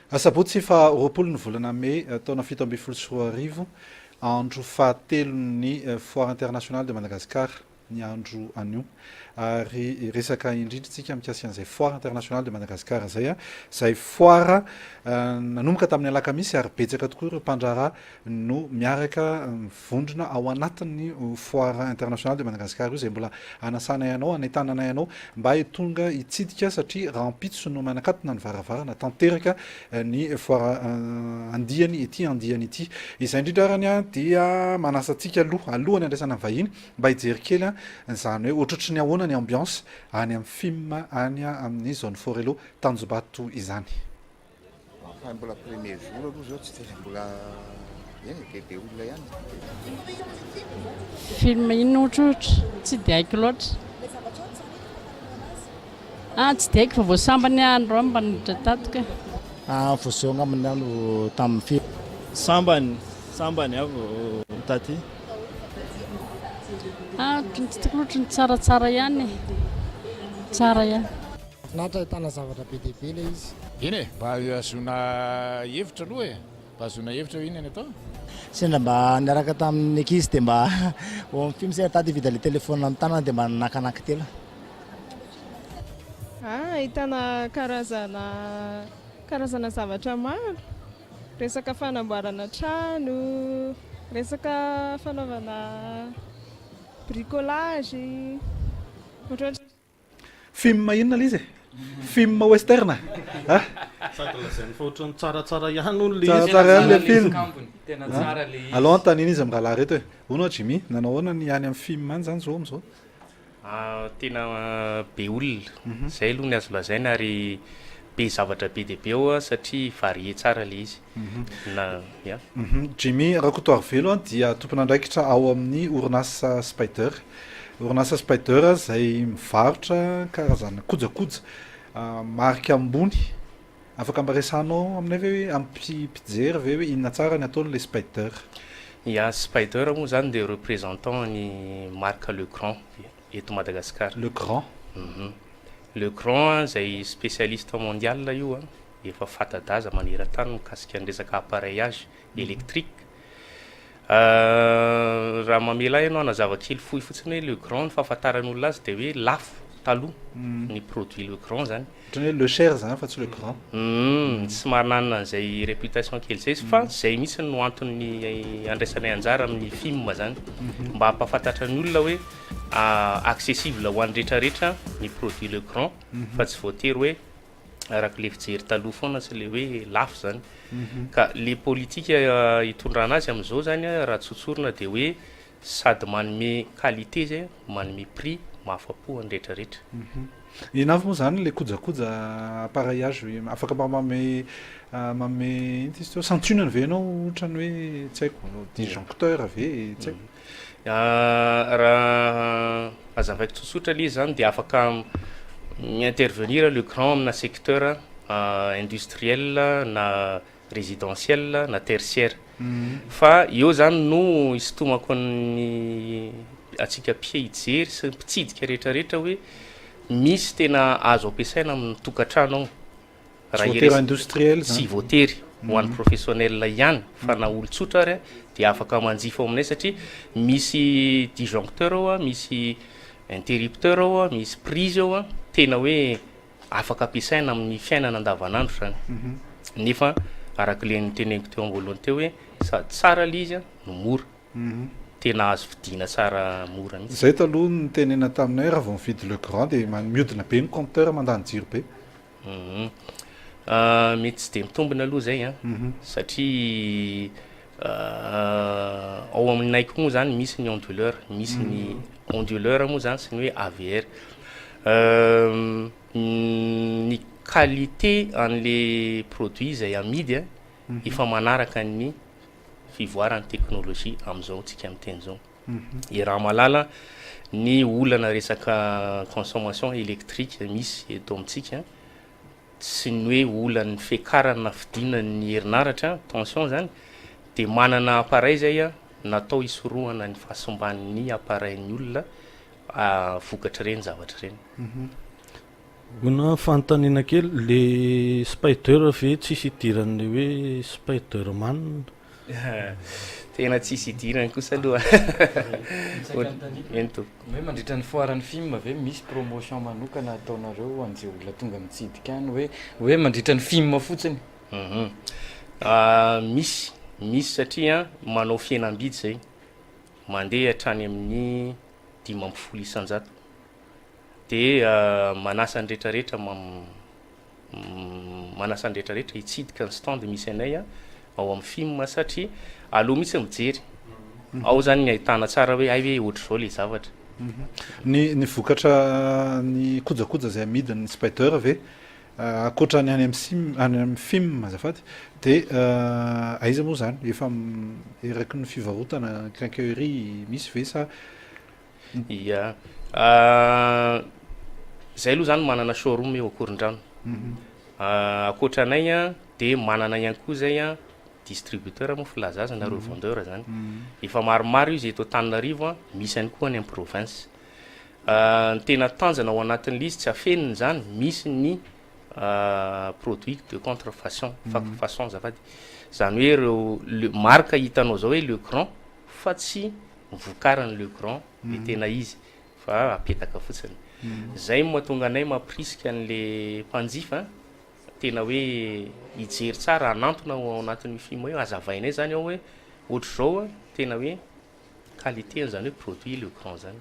Asabotsy faha 20 ny volana mey taona 2017, andro fahatelon'ny Foire Internationale de Madagascar ny andro anio. Ary hiresaka indrindra isika mikasika an'izay Foire Internationale de Madagascar izay, izay foire nanomboka tamin'ny alakamisy ary betsaka tokoa ireo mpandraharaha no miaraka mivondrona ao anatin'ny Foire Internationale de Madagascar io izay mbola anasanay anao, anentananay anao mba tonga hitsidika satria rahampitso no manakatona ny varavarana tanteraka ny foire andiany ity andiany ity. Izay indrindra arany dia manasa antsika aloha, alohan'ny handraisana ny vahiny mba hijery kely izany hoe ohatrohatry ny ahoana ny ambiance any amin'ny FIM any amin'ny zone Forello Tanjombato izany. Fa mbola premier jour aloha zao tsy dia mbola eny e, be olona ihany. Film inona ohatrohatra? Tsy dia haiko loatra. Ah tsy dia haiko fa vao sambany aho androany mba niditra tato ka. Ah vao zao angambany aho no tamin'ny film. Sambany, sambany aho vao taty. Ah ohatry ny tsy tiako loatra ny tsaratsara ihany e, tsara ihany. Mahafinaritra ahitana zavatra be dia be ilay izy. Eny e, mba ahazoana hevitra aloha e, mba ahazoana hevitra hoe inona ny atao. Sendra mba niaraka tamin'ny ankizy dia mba ao amin'ny film sendra tady hividy ilay telephone amin'ny tanana dia mba naka anankitelo. Ah, ahitana karazana karazana zavatra maro, resaka fanamboarana trano, resaka fanaovana bricolage, ohatrohatran'izay. Film inona ilay izy e? Film western a? Sady lazainy fa ohatran'ny tsaratsara ihany hono ilay izy. Tsaratsara ihany ilay film. Tena tsara ilay izy. Alao anontaniana izy mirahalahy ireto e. Hono hoa Jimmy, nanao ahoana ny any amin'ny film any izany izao amin'izao? Tena be olona, izay aloha ny azo lazaina ary be zavatra be dia be ao satria varié tsara ilay izy. Na, ya. Jimmy Rakotoarivelo dia tompon'andraikitra ao amin'ny orinasa Spider. Orinasa Spider izay mivarotra karazana kojakoja marika ambony. Afaka mba resahanao aminay ve hoe amin'ny mpijery ve hoe inona tsara ny ataon'ilay Spider? Ya, Spider moa izany dia représentant ny marque Legrand eto Madagascar. Legrand? Legrand izay spécialiste mondial io an. efa fata-daza maneran-tany mikasika ny resaka appareillage électrique. Raha mamela ahy ianao hanazava kely fohy fotsiny hoe le grand ny fahafantaran'olona azy dia hoe lafo taloha ny produit le grand zany. Ohatran'ny hoe le cher zany fa tsy le grand. Somary nanana an'izay réputation kely izay izy fa izay mihitsy no antony andraisanay anjara amin'ny film zany mba hampahafantatra ny olona hoe accessible ho an'ny rehetrarehetra ny produit le grand fa tsy voatery hoe araka le fijery taloha foana sy le hoe lafo zany ka le politika hitondrana azy amin'izao zany raha tsotsorina de hoe sady manome qualité zay manome prix mahafapo an'ny rehetrarehetra. Inona avy moa zany le kojakoja appareillage afaka mba manome manome inona izy teo santionany ve ianao ohatrany hoe tsy haiko disjoncteur ve tsy haiko. Raha hazavaiko tsotsotra le izy zany de afaka mi-intervenir le grand amina secteur industriel na résidentiel na tertiaire fa eo zany no isintomako ny antsika mpijery sy mpitsidika rehetrarehetra hoe misy tena azo ampiasaina amin'ny tokantrano ao. Raha Tsy voatery industriel zany. Tsy voatery ho an'ny professionnel ihany fa na olon-tsotra ary dia afaka manjifa ao aminay satria misy disjoncteur ao, misy interrupteur ao, misy prise ao, tena hoe afaka ampiasaina amin'ny fiainana andavanandro zany. Nefa araka ilay noteneniko teo am-boalohany teo hoe sady tsara ilay izy no mora. Tena azo vidiana tsara mora mihitsy. Zay taloha nitenena taminay raha vao mividy le grand dia mihodina be ny compteur mandany jiro be. Mety tsy dia mitombina aloha izay an, satria ao aminay koa moa izany misy ny onduleur, misy ny onduleur moa izany sy ny hoe AVR. Ny qualité an'le produit izay amidy an, efa manaraka ny fivoaran'ny teknolojia amin'izao tsika miteny izao. I Ramalala, ny olana resaka consommation électrique misy eto amintsika sy ny hoe olan'ny fiakarana na fidinan'ny herinaratra, tension zany, dia manana appareil zay natao hisorohana ny fahasimban'ny appareil-n'ny olona vokatr'ireny zavatra ireny. Ona fanontaniana kely, le spider ve tsisy idiran'le hoe spider man? Tena tsisy idirany kosa aloha. Eny tompoko. Hoe mandritra ny foire ny film ve misy promotion manokana ataonareo ho an'izay olona tonga mitsidika any hoe hoe mandritra ny film fotsiny? Misy, misy satria manao fihenam-bidy zay, mandeha hatrany amin'ny 50%. Dia manasa ny rehetra rehetra manasa ny rehetra rehetra hitsidika ny stand misy anay ao amin'ny fim satria aleo mihitsy mijery. Ao zany ny ahitana tsara hoe hay ve ohatr'izao le zavatra. Ny ny vokatra ny kojakoja izay amidin'ny Spider ve ankoatra ny any amin'ny sim any amin'ny fim azafady dia aiza moa izany efa eraky ny fivarotana quincaillerie misy ve sa Ia. Zay aloha zany manana showroom eo Ankorondrano. Ankoatra anay an, de manana ihany koa zay an distributeur moa filaza azy na revendeur zany. Efa maromaro izy eto Antananarivo an, misy ihany koa any amin'ny province. Ny tena tanjona ao anatin'ilay izy tsy afenina izany, misy ny produit de contrefaçon, façon azafady. Zany hoe ireo le marque hitanao zao hoe Legrand fa tsy vokarin'i Le Grand le tena izy fa apetaka fotsiny. Zay no mahatonga anay mampirisika an'le mpanjifa tena hoe hijery tsara, hanantona ao anatin'io film io, hazavainay zany ao hoe ohatr'izao tena hoe qualité an'izany hoe produit Le Grand zany.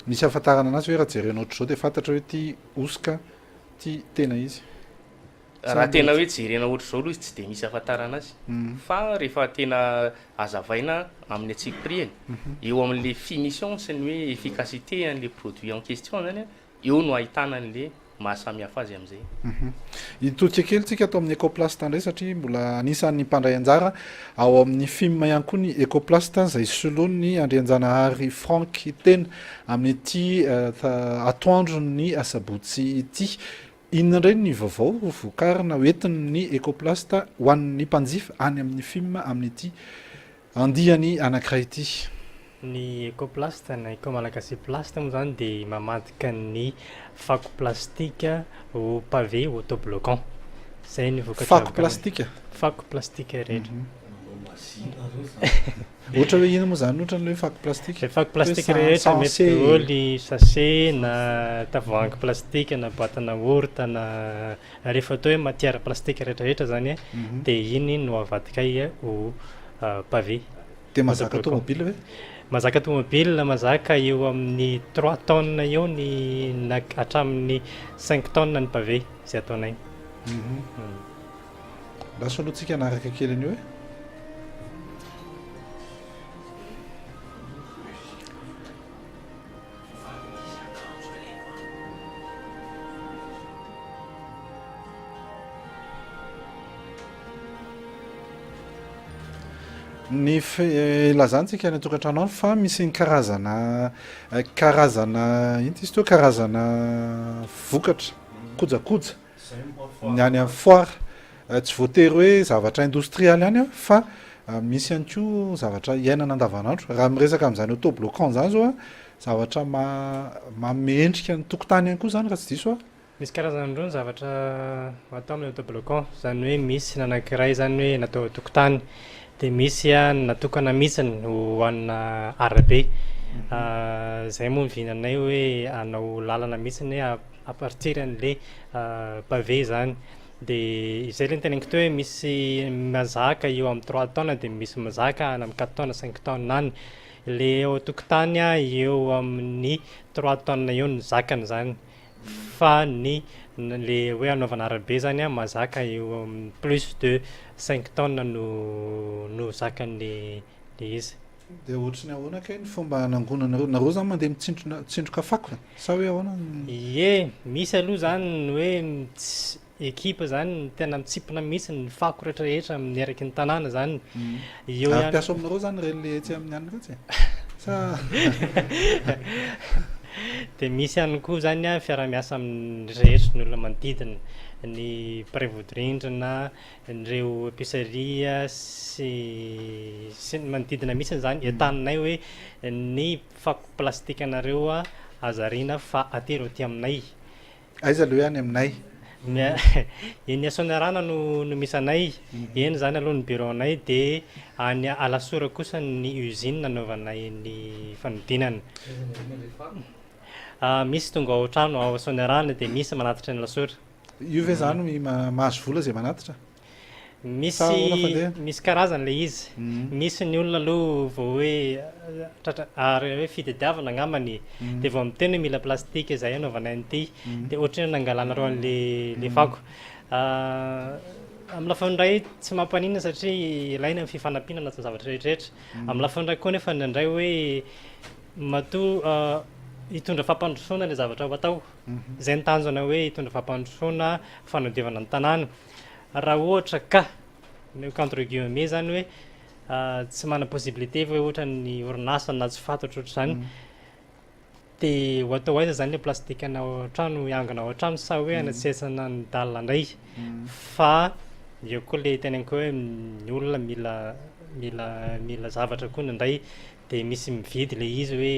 Misy ahafantarana anazy ve raha jerena ohatr'izao dia fantatra hoe ity hosoka, ity tena izy? Raha tena hoe jerena ohatr'izao aloha izy tsy dia misy ahafantarana azy fa rehefa tena hazavaina amin'ny antsipiriany eo amin'le finition sy ny hoe efficacité an'le produit en question zany an, eo no ahitana an'le maha samy hafa azy amin'izay. Hitodika kely tsika ato amin'ny Ecoplast indray satria mbola anisan'ny mpandray anjara ao amin'ny fim ihany koa ny Ecoplast izay soloin'ny Andrianjanahary Franck tena amin'ity atoandron'ny asabotsy ity. Inona indray ny vaovao ho vokarina ho entin'ny Ecoplast ho an'ny mpanjifa any amin'ny fim amin'ity andiany anankiray ity? Ny Ecoplast na Eco Malagasy Plast moa izany dia mamadika ny fako plastika ho pavé autobloquant. Izay ny vokatra Fako plastika? Fako plastika rehetra. Ohatra hoe inona moa izany ohatra ny hoe fako plastika? Ilay fako plastika rehetra mety daholo, sachet na tavoahangy plastika na boite-na yaourt na rehefa atao hoe matière plastique rehetra rehetra izany dia iny no avadikay ho pavé. Dia mahazaka tomobile ve? Mahazaka tomobile, mahazaka eo amin'ny trois tonnes eo ny na hatramin'ny cinq tonnes ny pavé izay ataonay. Lasa aloha tsika hanaraka kely an'io e. Ny filazantsika any an-tokantrano any fa misy ny karazana karazana inona izy teo karazana vokatra kojakoja ny any amin'ny foire. Tsy voatery hoe zavatra indostrialy ihany fa misy ihany koa zavatra iainana andavanandro. Raha miresaka amin'izany autobloquant izany izao an, zavatra manome endrika ny tokotany ihany koa izany raha tsy diso aho. Misy karazany roa ny zavatra atao amin'ny autobloquant, izany hoe misy ny anankiray izany hoe natao an-tokotany, dia misy ny natokana mihitsy ho anà arabe. Izay moa ny vinanay hoe hanao lalana mihitsy à partir an'le pavé izany. Dia izay ilay noteneniko teo hoe misy mazaka eo amin'ny trois tonnes dia misy mazaka any amin'ny quatre tonnes, cinq tonnes any. Ilay eo an-tokotany eo amin'ny trois tonnes eo ny zakany izany. Fa ny le hoe anaovana arabe izany mazaka eo amin'ny plus de cinq tonnes no no zakan'le le izy. Dia ohatry ny ahoana kay ny fomba hanangonanareo? Nareo zany mandeha mitsindrona mitsindroka fako e? Sa hoe ahoana ny. Ie, misy aloha zany ny hoe mits- ekipa zany ny tena mitsimpona mihitsy ny fako rehetra rehetra amin'ny eraky ny tanàna zany. Eo Ary ihany. mpiasa ao aminareo zany ireny le etsy amin'ny anona iretsy e? Sa. Dia misy ihany koa zany an fiaraha-miasa amin'ny rehetra, ny olona manodidina, ny mpiray vodirindrina, Ireo épicerie sy sy ny manodidina mihitsy izany entaninay hoe ny fako plastique anareo aza ariana fa atero aty aminay. Aiza le hoe any aminay? Eny Soanierana no no misy anay. Eny zany aloha ny bureau anay de any Alasora kosa ny usine nanaovanay ny fanodinana. Misy tonga ao an-trano ao Soanierana de misy manatitra any Alasora. Io ve zany mahazo vola zay manatitra? Misy misy karazany le izy. Misy ny olona aloha vao hoe tratra ary hoe fitadiavana angambany de vao miteny hoe mila plastique zay anaovanay an'ity de ohatry ny hoe nangalanareo an'le le fako. Amin'ny lafiny iray tsy mampaninona satria ilaina ny fifanampiana anatin'ny zavatra rehetrarehetra. Amin'ny lafiny iray koa nefa indraindray hoe matoa hitondra fampandrosoana le zavatra ho atao. Izay ny tanjona hoe hitondra fampandrosoana, fanadiovana ny tanàna. Raha ohatra ka, omeko entre guillemets zany hoe tsy manana possibilité hoe ohatra ny orinasa na tsy fantatro ohatr'izany, de ho atao aiza zany le plastique any ao an-trano, hiangona ao an-trano sa hoe hanatsetsana ny dalle indray? Fa eo koa le teneniko hoe ny olona mila mila mila zavatra koa indraindray de misy mividy le izy hoe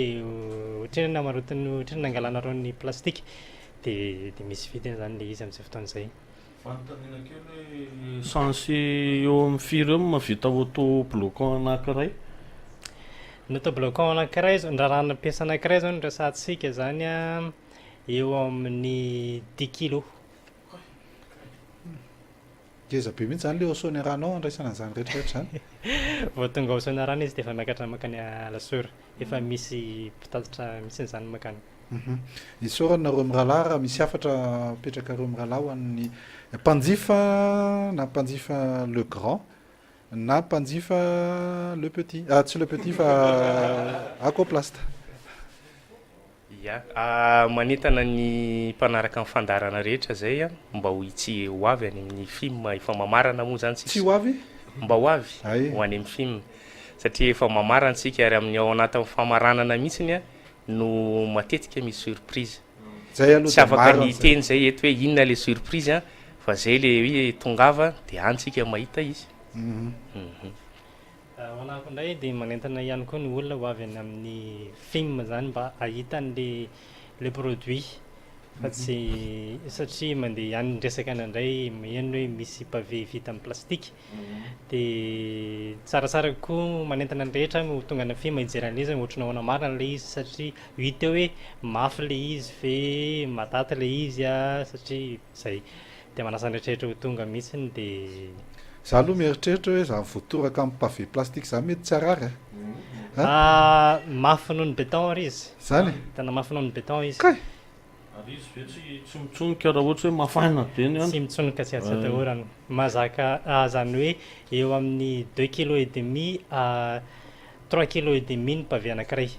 ohatrinona ny hamarotany, ohatrinona ny angalanareo ny plastique, de de misy vidiny zany le izy amin'izay fotoana izay. Fanontaniana kely hoe essence eo amin'ny firy eo no mahavita auto bloquant anankiray? Ny auto bloquant anankiray zao, ny rarahana pièce anankiray zao no resahantsika zany an, eo amin'ny dix kilos. Ngeza be mihitsy zany le ao Soanierana ao andraisana an'izany rehetra rehetra zany. Vao tonga ao Soanierana izy dia efa miakatra mankany Alasora. Efa misy mpitatitra mihitsy izany mankany. Isaorana nareo mirahalahy raha misy hafatra apetrakareo mirahalahy ho an'ny mpanjifa na mpanjifa le grand na mpanjifa le petit ah tsy le petit fa Aquaplast. Ya, manentana ny mpanaraka ny fandaharana rehetra zay mba ho tsy ho avy any amin'ny fim efa mamarana moa zany tsika. Tsy ho avy? Mba ho avy ho any amin'ny fim satria efa mamarana tsika ary amin'ny ao anatin'ny famaranana mihitsiny no matetika misy surprise. Zay aloha Tsy afaka ny hiteny zay eto hoe inona le surprise an, fa zay le hoe tongava de any tsika mahita izy. Ho anahako indray dia manentana ihany koa ny olona ho avy any amin'ny fim zany mba hahita an'le le produit fa tsy satria mandeha ihany ny resaka indraindray maheno hoe misy pavé vita amin'ny plastique dia tsaratsara kokoa manentana ny rehetra ho tonga any amin'ny fim hijery an'ilay izy hoe ohatran'ny ahoana marina ilay izy satria ho hita eo hoe mafy ilay izy ve matanty ilay izy a satria zay dia manasa ny rehetrarehetra ho tonga mihitsy dia Za aloha mieritreritra hoe zany voatoraka amin'ny pavé plastique zany mety tsy harary a! Ah, mafy noho ny béton ary izy. Zany e? Tena mafy noho ny béton izy. Kay! Ary izy ve tsy tsy mitsonika raha ohatra hoe mafana be ny andro? Tsy mitsonika tsy tsy atahorana. Mahazaka zany hoe eo amin'ny deux kilos et demi à trois kilos et demi ny pavé anankiray.